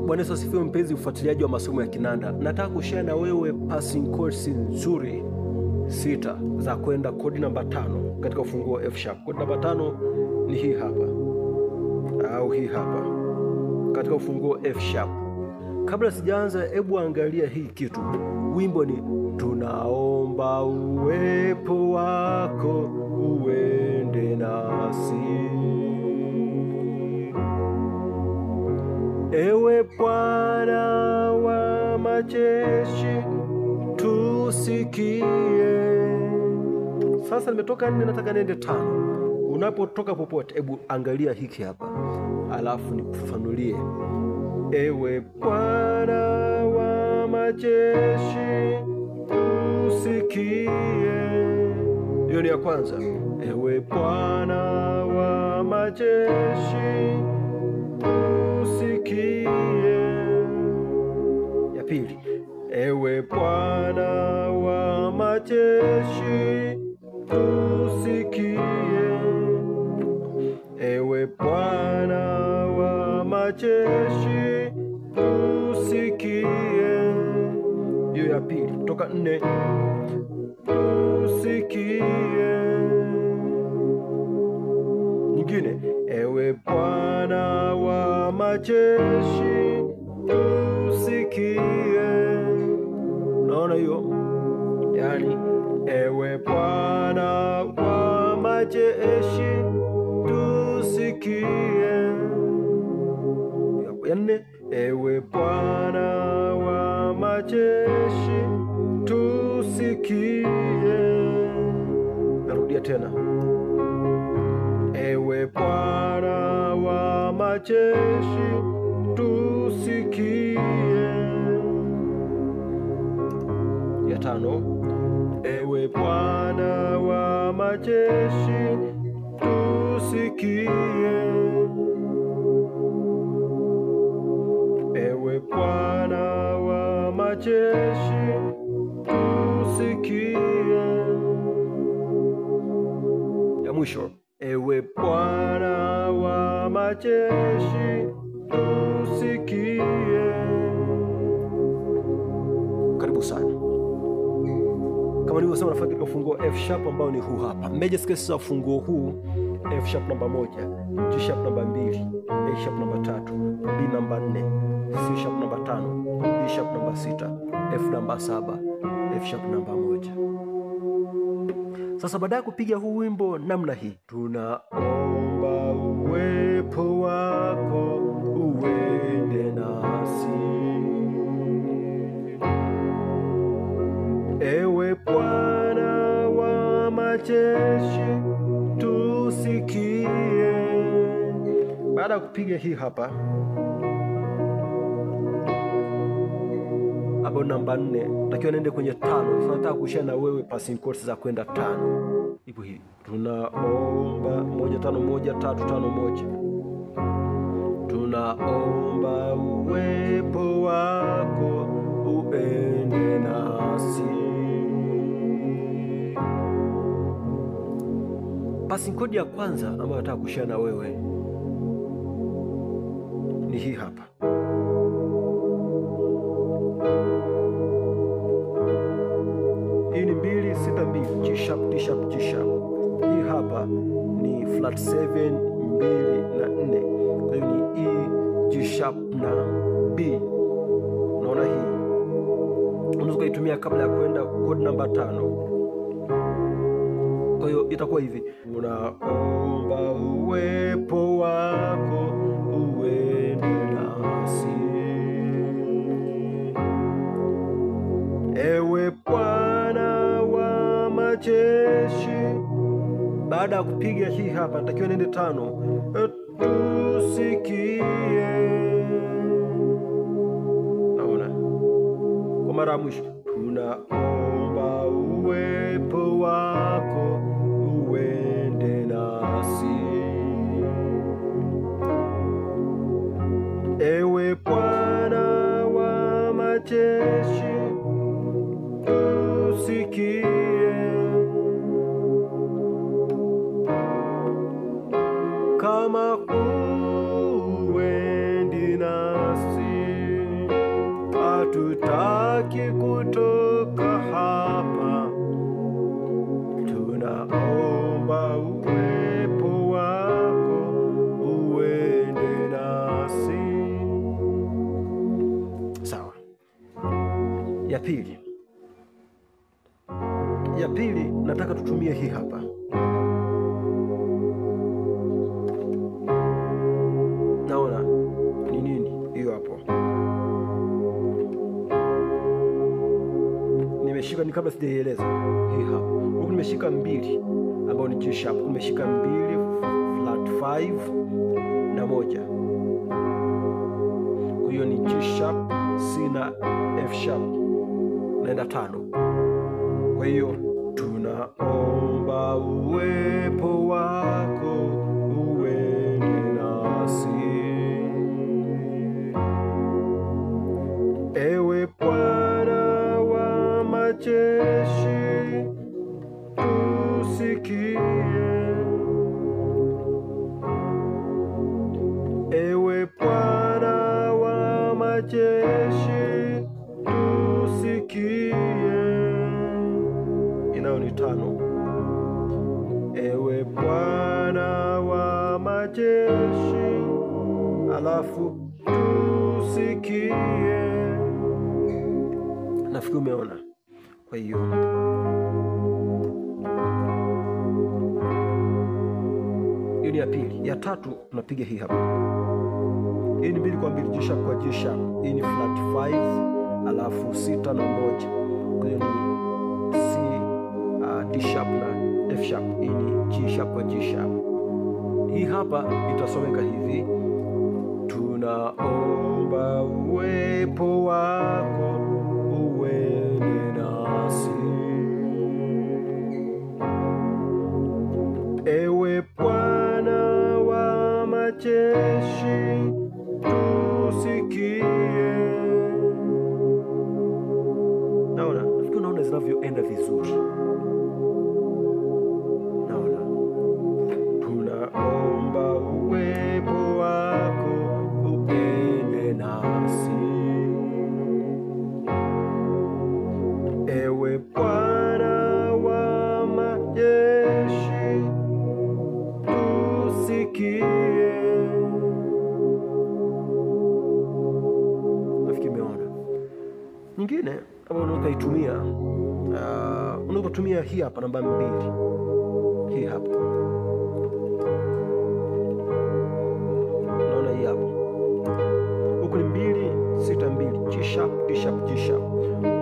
Bwana Yesu asifiwe, mpenzi mfuatiliaji wa masomo ya kinanda. Nataka kushare na wewe passing chords nzuri 6 za kwenda kodi namba 5 katika ufunguo F sharp. Kodi namba 5 ni hii hapa au hii hapa katika ufunguo F sharp. Kabla sijaanza, hebu angalia hii kitu. Wimbo ni tunaomba uwepo wako uende nasi, ewe Bwana wa majeshi tusikie. Sasa nimetoka 4, nataka niende 5. Unapotoka popote, hebu angalia hiki hapa, alafu nikufafanulie. Ewe Bwana wa majeshi tusikie. Hiyo ni ya kwanza. Ewe Bwana wa majeshi tusikie. Ya pili, ewe Bwana wa majeshi tusikie. Ewe Bwana wa majeshi tusikie. Hiyo ya pili. Toka 4, tusikie. Nyingine, ewe Bwana wa majeshi tusikie. Unaona hiyo? Yani, ewe Bwana wa majeshi tusikie. Ya 4, ewe Bwana wa majeshi tusikie. Narudia tena. Ewe Bwana wa majeshi tusikie. Ya 5, ewe Bwana wa majeshi tusikie. Ewe Bwana wa majeshi tusikie. Ya mwisho, ewe Bwana wa majeshi tusikie. Karibu sana. Kama nilivyosema, nafanya katika ufunguo F sharp ambao ni huu hapa. Major scales za ufunguo huu: F sharp namba 1, G sharp namba 2, A sharp namba 3, B namba 4, C sharp namba 5, D sharp namba 6, F namba 7, F sharp namba 1. Sasa baada ya kupiga huu wimbo namna hii, tunaomba uwepo wako uende nasi, ewe Bwana wa majeshi tusikie. Baada ya kupiga hii hapa ambayo namba 4, takiwa niende kwenye 5. Sasa nataka kushare na wewe passing chords za kwenda 5. Ipo hii. Tunaomba 1 5 1 3 5 1. Tunaomba uwepo wako uende nasi. Passing chord ya kwanza ambayo nataka kushare na wewe ni hii hapa. Hii ni 2 6 2, G sharp, D sharp, G sharp. Hii hapa ni flat 7 2 na 4. Kwa hiyo ni E, G sharp na B. Unaona hii? Unaweza kuitumia kabla ya kwenda kodi namba 5. Kwa hiyo itakuwa hivi: unaomba uwepo wako uende nasi, ewe Bwana wa majeshi. Baada ya kupiga hii hapa, natakiwa niende 5. Tusikie. Naona kwa mara ya mwisho, tunaomba uwepo wako uende nasi, ewe Bwana wa majeshi tusikie. Kama huendi nasi Hatutaki kutoka hapa, tunaomba uwepo wako uende nasi. Sawa. Ya pili nataka tutumie hii hapa. Naona ni nini hiyo hapo? Nimeshika ni kabla sijaieleza hii hapa. Huku nimeshika 2 ambayo ni G sharp. Nimeshika 2 flat 5 na 1. Kwa hiyo ni G sharp, C na F sharp. Naenda 5. Kwa hiyo tunaomba uwepo wako uende nasi, ewe Bwana wa majeshi, tusikie. Ewe Bwana wa majeshi, tusikie. Inayo ni 5. Ewe Bwana wa majeshi, alafu tusikie. Nafikiri umeona. Kwa hiyo hiyo ni ya pili. Ya tatu tunapiga hii hapa. Hii ni 2 kwa 2, G sharp kwa G sharp. Hii ni flat 5 alafu 6 na 1. Kwa hiyo ni C, D sharp na F sharp. Hii ni G sharp kwa G sharp. Hii hapa itasomeka hivi: tunaomba uwepo wako uende nasi, ewe Bwana wa majeshi, tusikie. Naona, nafikiri unaona zinavyoenda vizuri. Naona tunaomba uwepo wako uende nasi, ewe Bwana wa majeshi, tusikie. Nafikiri umeona. Nyingine ambayo unaweza kuitumia, unaweza kutumia hii hapa namba 2. Hii hapa. Unaona hii hapa. Huku ni 2 6 2, G sharp, D sharp, G sharp.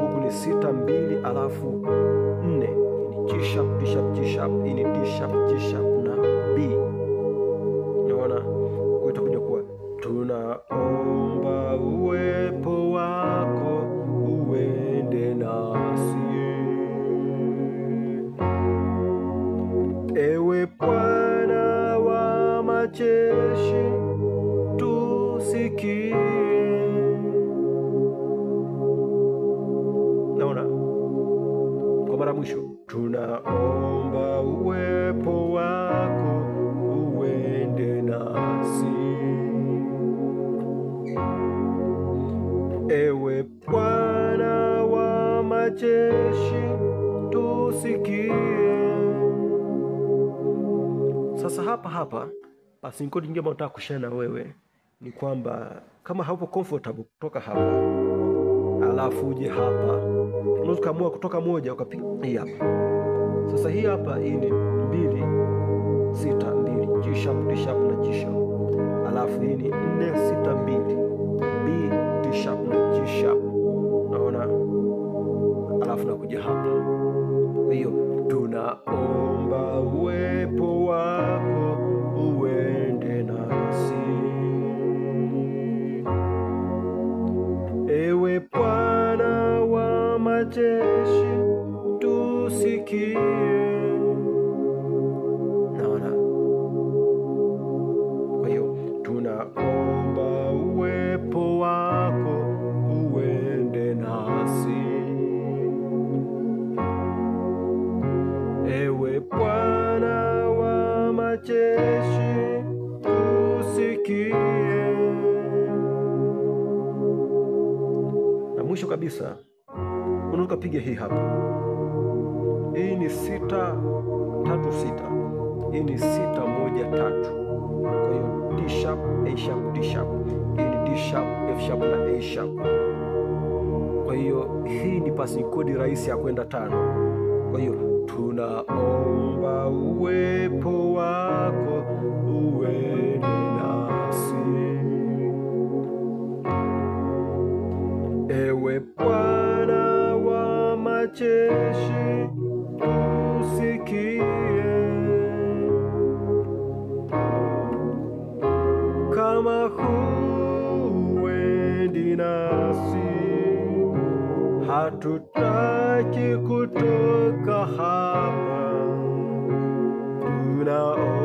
Huku ni 6 2 alafu 4. Ni G sharp, D sharp, G sharp. Hii ni D sharp, G sharp na B. Unaona? Kwa itakuja kuwa tunaomba uwepo wako uende nasi, ewe Bwana wa majeshi, tusikie. Naona kwa mara mwisho, tunaomba uwepo wako uende nasi, ewe Bwana wa majeshi, tusikie. Sasa hapa passing chord nyingine ambayo nataka kushare na wewe ni kwamba kama haupo comfortable kutoka hapa alafu uje hapa, unaweza kuamua kutoka moja ukapiga hii hapa. Sasa hii hapa, hii ni 2 6 2, G sharp, D sharp na G sharp. Alafu hii ni 4 6 2, B, D sharp na G sharp. Unaona? Alafu nakuja hapa. Kwa hiyo tunaomba uwepo wako uende nasi, ewe Bwana wa majeshi, tusikie. Naona? Kwa hiyo tunaomba uwepo wako uende nasi, ewe Bwana wa majeshi, tusikie. Mwisho kabisa unaweza kupiga hii hapa. Hii ni 6 3 6. Hii ni 6 1 3. Kwa hiyo D sharp, A sharp, D sharp. Hii ni D sharp, F sharp na A sharp. Kwa hiyo hii ni passing chord rahisi ya kwenda 5. Kwa hiyo tunaomba uwepo wako uwe nasi, ewe Bwana wa majeshi, tusikie. Kama huendi nasi, hatutaki kutoka hapa. Tunaomba